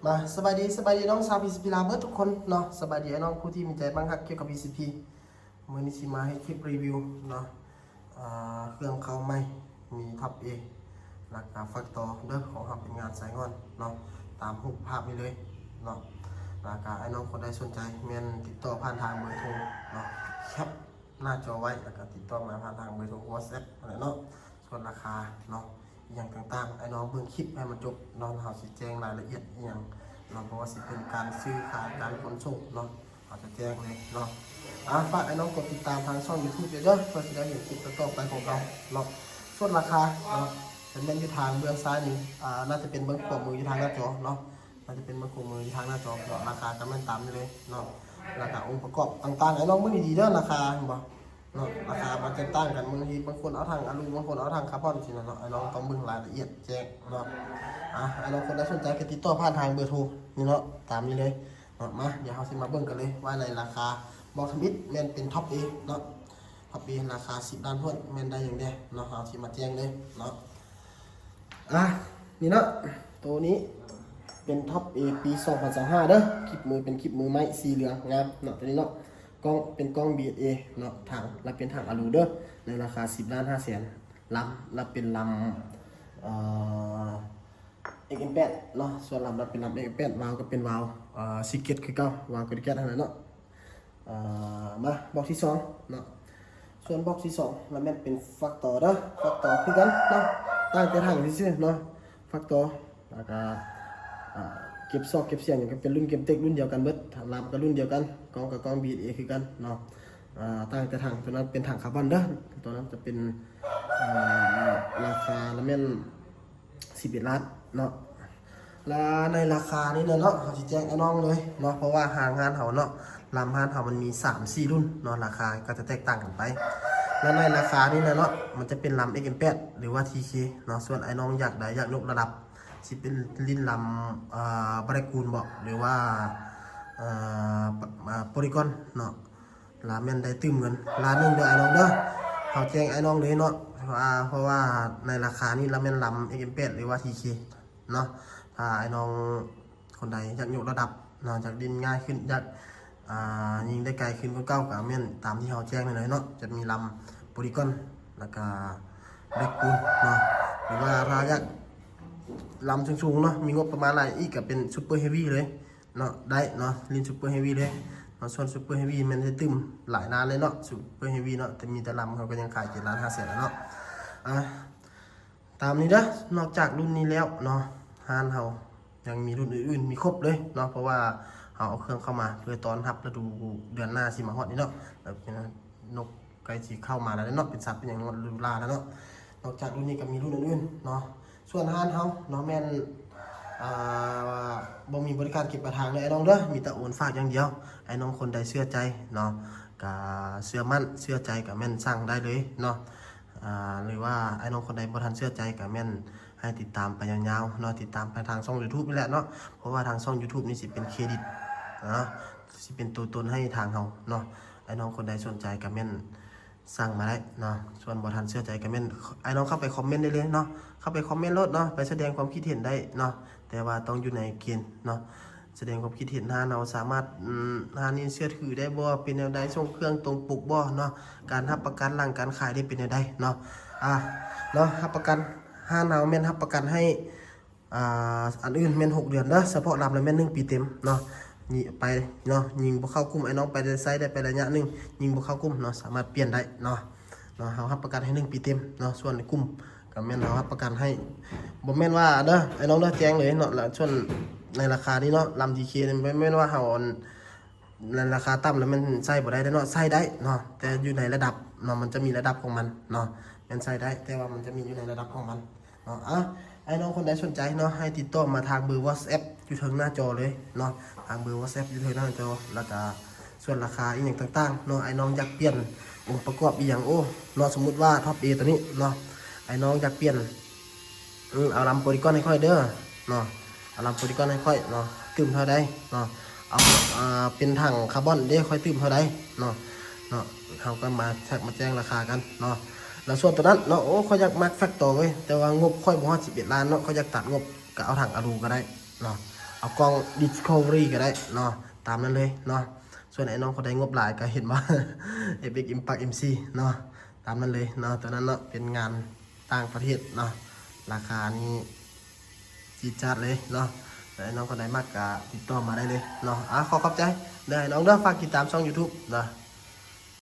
ມາ ສະບາຍດີ ສະບາຍດີນ້ອງຊາວ ພີຊີພີ ລາວເບິດທຸກຄົນເນາະ. ສະບາຍດີອ້າຍນ້ອງຜູ້ທີ່ມີໃຈມັກຮັກກ່ຽວກັບ ພີຊີພີ ມື້ນີ້ຊິມາເຮັດຄລິບຣີວິວເນາະ ອ່າ ເຄື່ອງເຂົ້າໃໝ່ ມີທັອບເອ ແລ້ວກະຟາກຕໍ່ເດີ ຂອງເຮົາເປັນງານສາຍງອນເນາະ ຕາມຮູບພາບນີ້ເລີຍເນາະ. ແລ້ວກະອ້າຍນ້ອງຄົນໃດສົນໃຈແມ່ນຕິດຕໍ່ຜ່ານທາງເບີໂທເນາະ ແຄັບໜ້າຈໍໄວ້ ແລ້ວກະຕິດຕໍ່ມາຜ່ານທາງເບີໂທ ວອດແອັບຫັ້ນແຫຼະເນາະ. ສ່ວນລາຄາເນາະ ອີ່ຫຍັງຕ່າງໆ ອ້າຍນ້ອງເບິ່ງຄລິບໃຫ້ມັນຈົບເນາະ ເຮົາຊິແຈ້ງລາຍລະອຽດອີ່ຫຍັງເນາະ ບໍ່ວ່າຊິເປັນການຊື້ຂາຍ ການຂົນສົ່ງເນາະ ເຮົາຈະແຈ້ງເລີຍເນາະ. ອ່າ ຝາກອ້າຍນ້ອງກົດຕິດຕາມທາງຊ່ອງຢູທູບເດີ ເພື່ອຊິໄດ້ເຫັນຄລິບຕໍ່ໆໄປຂອງເຮົາເນາະ. ສ່ວນລາຄາເນາະ ຈະແມ່ນຢູ່ທາງເບື້ອງຊ້າຍນີ້ ອ່າ ໜ້າຈະເປັນເບື້ອງຂວາມືຢູ່ທາງໜ້າຈໍເນາະ ໜ້າຈະເປັນເບື້ອງຂວາມືຢູ່ທາງໜ້າຈໍເນາະ. ລາຄາກໍແມ່ນຕາມນີ້ເລີຍເນາະ ແລ້ວກໍອົງປະກອບຕ່າງໆ ອ້າຍນ້ອງເບິ່ງດີໆເດີ ລາຄາເຫັນບໍ່ ເນາະ. ລາຄາມັນຈະຕ່າງກັນ ບາງທີບາງຄົນເອົາຖັງອາລູ ບາງຄົນເອົາຖັງຄາບອນ ຊີ້ນະເນາະ. ອ້າຍນ້ອງຕ້ອງເບິ່ງລາຍລະອຽດແຈ້ງເນາະ. ອ່າ ອ້າຍນ້ອງຄົນໃດສົນໃຈກໍຕິດຕໍ່ຜ່ານທາງເບີໂທນີ້ເນາະ ຕາມນີ້ເລີຍເນາະ. ມາ ດຽວເຮົາຊິມາເບິ່ງກັນເລີຍວ່າໃນລາຄາ ບອກທຳອິດແມ່ນເປັນທັອບເອເນາະ ທັອບເອລາຄາສິບລ້ານຖ້ວນ ແມ່ນໄດ້ຫຍັງແດ່ເນາະ ເຮົາຊິມາແຈ້ງເລີຍເນາະ. ອ່າ ນີ້ເນາະ ໂຕນີ້ເປັນທັອບເອປີສອງພັນຊາວຫ້າເດີ ຄລິບມືເປັນຄລິບມືໄມ້ສີເຫຼືອງງາມເນາະ ໂຕນີ້ເນາະ. ກ້ອງເປັນກ້ອງບີເອັສເອເນາະ ຖັງລະເປັນຖັງອາລູເດີ ໃນລາຄາສິບລ້ານຫ້າແສນ. ລຳລະເປັນລຳ ເອີ ເອັກເອັມແປດເນາະ ສ່ວນລຳລະເປັນລຳເອັກເອັມແປດ ວາວກໍເປັນວາວ ເອີ ຊີເກັດຄືເກົ່າ ວາວກໍດີແກັດຫັ້ນແຫຼະເນາະ. ເອີ ມາບອກທີສອງເນາະ ສ່ວນບອກທີສອງລະແມ່ນເປັນຟາກຕໍ່ເດີ ຟາກຕໍ່ຄືກັນເນາະ ຕ່າງແຕ່ຖັງຊື່ໆເນາະ ຟາກຕໍ່ ແລ້ວກະ ອ່າ ເກັບຊອກເກັບສຽງຫຍັງກໍເປັນລຸ້ນເກມເຕັກລຸ້ນດຽວກັນເບິດ ລຳກໍລຸ້ນດຽວກັນ ກ້ອງກໍກ້ອງບີເອັສເອຄືກັນເນາະ. ອ່າ ຕ່າງແຕ່ຖັງ ໂຕນັ້ນເປັນຖັງຄາບອນເດີ ໂຕນັ້ນຈະເປັນ ອ່າ ລາຄາລະແມ່ນສິບເອັດລ້ານເນາະ. ລະໃນລາຄານີ້ນະເນາະ ເຮົາຊິແຈ້ງອ້າຍນ້ອງເລີຍເນາະ ເພາະວ່າທາງຮ້ານເຮົາເນາະ ລຳຮ້ານເຮົາມັນມີສາມສີ່ລຸ້ນເນາະ ລາຄາກໍຈະແຕກຕ່າງກັນໄປ. ລະໃນລາຄານີ້ນະເນາະ ມັນຈະເປັນລຳເອັກເອັມແປດ ຫຼືວ່າທີເຄເນາະ. ສ່ວນອ້າຍນ້ອງຢາກໄດ້ ຢາກຍົກລະດັບ ຊິເປັນຫຼິ້ນລຳ ເອີ ບລັກກູນບໍ ຫຼືວ່າ ເອີ ໂປລີກອນເນາະ ລະແມ່ນໄດ້ຕື່ມເງິນລ້ານໜຶ່ງເດີອ້າຍນ້ອງເດີ. ເຮົາແຈ້ງອ້າຍນ້ອງເລີຍເນາະ ເພາະວ່າ ເພາະວ່າໃນລາຄານີ້ລະແມ່ນລຳເອັກເອັມແປດ ຫຼືວ່າທີເຄເນາະ. ຖ້າອ້າຍນ້ອງຄົນໃດຢາກຍົກລະດັບເນາະ ຢາກຫຼິ້ນງ່າຍຂຶ້ນ ຢາກ ອ່າ ຍິງໄດ້ໄກຂຶ້ນກວ່າເກົ່າ ກໍແມ່ນຕາມທີ່ເຮົາແຈ້ງນັ້ນເລີຍເນາະ. ຈະມີລຳໂປລີກອນ ແລ້ວກະແບລັກກູນເນາະ ຫຼືວ່າຖ້າຢາກລຳສູງໆເນາະ ມີງົບປະມານຫຼາຍອີກ ກໍເປັນຊຸບເປີເຮວີເລີຍເນາະ ໄດ້ເນາະ ຫຼິ້ນຊຸບເປີເຮວີເລີຍເນາະ. ສ່ວນຊຸບເປີເຮວີແມ່ນໄດ້ຕື່ມຫຼາຍລ້ານເລີຍເນາະ ຊຸບເປີເຮວີເນາະ ແຕ່ມີແຕ່ລຳເຮົາກໍຍັງຂາຍເຈັດລ້ານຫ້າແສນແລ້ວເນາະ. ອ່າ ຕາມນີ້ເດີ ນອກຈາກລຸ້ນນີ້ແລ້ວເນາະ ຮ້ານເຮົາຍັງມີລຸ້ນອື່ນໆ ມີຄົບເລີຍເນາະ ເພາະວ່າເຮົາເອົາເຄື່ອງເຂົ້າມາເພື່ອຕ້ອນຮັບລະດູເດືອນໜ້າຊິມາຮອດນີ້ເນາະ. ແລ້ວເປັນນົກໃກ້ຊິເຂົ້າມາແລ້ວເນາະ ເປັນສັດເປັນຫຍັງເນາະ ລະດູລາແລ້ວເນາະ. ນອກຈາກລຸ້ນນີ້ກໍມີລຸ້ນອື່ນໆເນາະ. ສ່ວນຮ້ານເຮົາເນາະ ແມ່ນ ອ່າ ບໍ່ມີບໍລິການເກັບປາຍທາງເດີອ້າຍນ້ອງເດີ ມີແຕ່ໂອນຝາກຢ່າງດຽວ. ອ້າຍນ້ອງຄົນໃດເຊື່ອໃຈເນາະ ກະເຊື່ອໝັ້ນເຊື່ອໃຈ ກະແມ່ນສັ່ງໄດ້ເລີຍເນາະ. ອ່າ ຫຼືວ່າອ້າຍນ້ອງຄົນໃດບໍ່ທັນເຊື່ອໃຈ ກະແມ່ນໃຫ້ຕິດຕາມໄປຍາວໆເນາະ ຕິດຕາມໄປທາງຊ່ອງຢູທູບນີ້ແຫຼະເນາະ ເພາະວ່າທາງຊ່ອງຢູທູບນີ້ຊິເປັນເຄຣດິດເນາະ ຊິເປັນໂຕຕົນໃຫ້ທາງເຮົາເນາະ. ອ້າຍນ້ອງຄົນໃດສົນໃຈກະແມ່ນ ສັ່ງມາໄດ້ເນາະ. ສ່ວນບໍ່ທັນເຊື່ອໃຈກໍແມ່ນ ອ້າຍນ້ອງເຂົ້າໄປຄອມເມັນໄດ້ເລີຍເນາະ ເຂົ້າໄປຄອມເມັນໂລດເນາະ ໄປສະແດງຄວາມຄິດເຫັນໄດ້ເນາະ. ແຕ່ວ່າຕ້ອງຢູ່ໃນເກນເນາະ ສະແດງຄວາມຄິດເຫັນ ຮ້ານເຮົາສາມາດ ອືມ ຮ້ານນີ້ເຊື່ອຖືໄດ້ບໍ່ ເປັນແນວໃດ ສົ່ງເຄື່ອງຕົງປົກບໍ່ເນາະ ການຮັບປະກັນຫຼັງການຂາຍໄດ້ເປັນແນວໃດເນາະ. ອ່າ ເນາະ ຮັບປະກັນ ຮ້ານເຮົາແມ່ນຮັບປະກັນໃຫ້ ອ່າ ອັນອື່ນແມ່ນຫົກເດືອນເດີ ສະເພາະລຳລະແມ່ນໜຶ່ງປີເຕັມເນາະ. ຍິງໄປເນາະ ຍິງບໍ່ເຂົ້າກຸ່ມ ອ້າຍນ້ອງໄປໄດ້ ໃຊ້ໄດ້ໄປໄລຍະໜຶ່ງ ຍິງບໍ່ເຂົ້າກຸ່ມເນາະ ສາມາດປ່ຽນໄດ້ເນາະ ເນາະ. ເຮົາຮັບປະກັນໃຫ້ໜຶ່ງປີເຕັມເນາະ ສ່ວນໃນກຸ່ມກໍແມ່ນເຮົາຮັບປະກັນໃຫ້ ບໍ່ແມ່ນວ່າເດີ ອ້າຍນ້ອງເດີ ແຈ້ງເລີຍເນາະ. ລະສ່ວນໃນລາຄານີ້ເນາະ ລຳທີເຄນີ້ ບໍ່ແມ່ນວ່າເຮົາອັນ ລະລາຄາຕ່ຳລະແມ່ນໃຊ້ບໍ່ໄດ້ເດີເນາະ ໃຊ້ໄດ້ເນາະ ແຕ່ຢູ່ໃນລະດັບເນາະ ມັນຈະມີລະດັບຂອງມັນເນາະ ແມ່ນໃຊ້ໄດ້ ແຕ່ວ່າມັນຈະມີຢູ່ໃນລະດັບຂອງມັນ ເນາະ. ອ່າ ອ້າຍນ້ອງຄົນໃດສົນໃຈເນາະ ໃຫ້ຕິດຕໍ່ມາທາງເບີ ວອດແອັບ ຢູ່ເທິງໜ້າຈໍເລີຍເນາະ ທາງເບີ ວອດແອັບ ຢູ່ເທິງໜ້າຈໍ. ແລ້ວກະສ່ວນລາຄາອີ່ຫຍັງຕ່າງໆເນາະ ອ້າຍນ້ອງຢາກປ່ຽນອົງປະກອບອີ່ຫຍັງ ໂອ້ ເນາະ ສົມມຸດວ່າທັອບເອໂຕນີ້ເນາະ ອ້າຍນ້ອງຢາກປ່ຽນ ອື ເອົາລຳໂປລີກອນໃຫ້ຂ້ອຍເດີເນາະ ເອົາລຳໂປລີກອນໃຫ້ຂ້ອຍເນາະ ຕື່ມເທົ່າໃດເນາະ ເອົາ ເປັນຖັງຄາບອນເດ້ ຂ້ອຍຕື່ມເທົ່າໃດເນາະ ເນາະ. ເຮົາກໍມາແທັກມາແຈ້ງລາຄາກັນເນາະ. ແລ້ວສ່ວນໂຕນັ້ນເນາະ ໂອ້ ຂ້ອຍຢາກມັກແຟັກຕໍ່ເວີຍ ແຕ່ວ່າງົບຂ້ອຍບໍ່ຮອດສິບເອັດລ້ານເນາະ ຂ້ອຍຢາກຕັດງົບ ກໍເອົາຖັງອາລູກໍໄດ້ເນາະ. ເອົາກ້ອງ Discovery ກໍໄດ້ເນາະ ຕາມນັ້ນເລີຍເນາະ. ສ່ວນໄອ້ນ້ອງຄົນໃດງົບຫຼາຍກໍເຫັນວ່າ Apex Impact ເອັມຊີເນາະ ຕາມນັ້ນເລີຍເນາະ. ຕົວນັ້ນເນາະ ເປັນງານຕ່າງປະເທດເນາະ ລາຄານີ້ຈີດຈາດເລີຍເນາະ. ແລະ ໄອ້ນ້ອງຄົນໃດມັກກໍຕິດຕໍ່ມາໄດ້ເລີຍເນາະ. ອ່າ ຂໍຂອບໃຈເດີ ໄອ້ນ້ອງເດີ ຝາກຕິດຕາມຊ່ອງ YouTube ເນາະ.